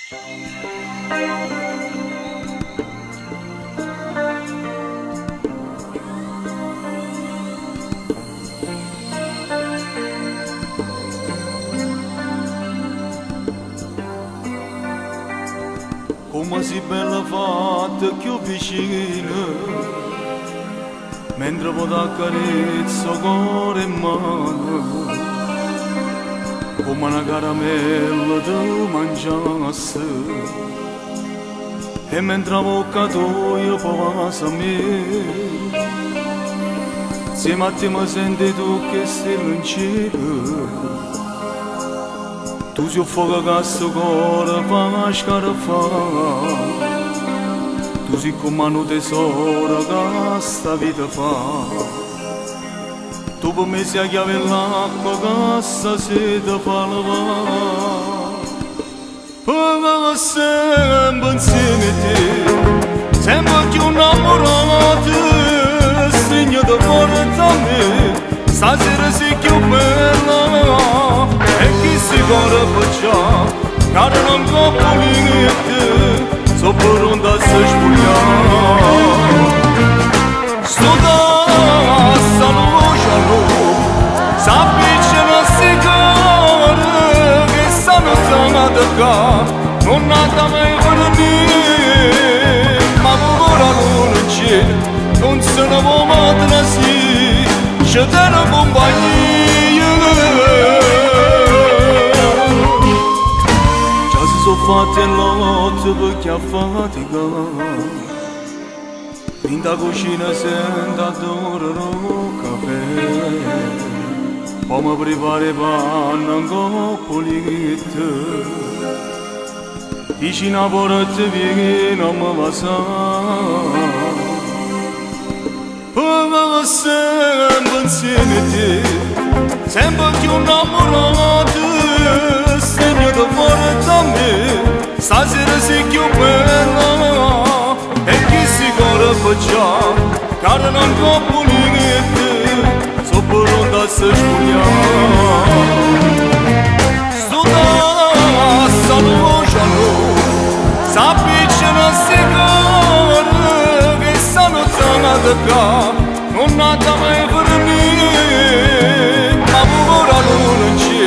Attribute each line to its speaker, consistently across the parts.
Speaker 1: Comme si bella fatta cchiù vicino, mentre po' t'accarezza 'o core in mano, come una caramella te mangiasse, e mentre 'a vocca toja po' vasa a me, insieme a te mi sento tu che stelle in cielo. Tu si 'o fuoco che sto core fa scarfà, tu si come nu tesoro che sta vita fa. Tu per me sei 'a chiave 'e l'acqua che sta sete fa levà. Per sempre insieme a te, sempre più innamorato, segno di forza a me, stasera sei più bella, e chi si cuore perciò, cara non coppo niente, so pronta a se spogliare. Sto da sta luce a luce, s'appiccia una sigara che stanno stata qua, non nata mai venire, ma ora non c'è, non se ne può mai trasì, c'è te compagnia. Già si sono fatte l'otto perché a fatica, in da cucina sento odore do caffè, poi mi preparo panna un pulito, vicino a porta viene a mi vasà. Per sempre insieme a te, sempre più innamorato, segno di forza a me, stasera sei più bella, e chi si cuore perciò, cara non coppo niente, so pronta a se spogliare. Sto da sta luce a luce, s'appiccia una sigara che stanno stata qua, non nata mai venire, ma ora non c'è,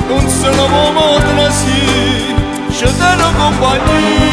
Speaker 1: non se ne può mai trasì, c'è te compagnia.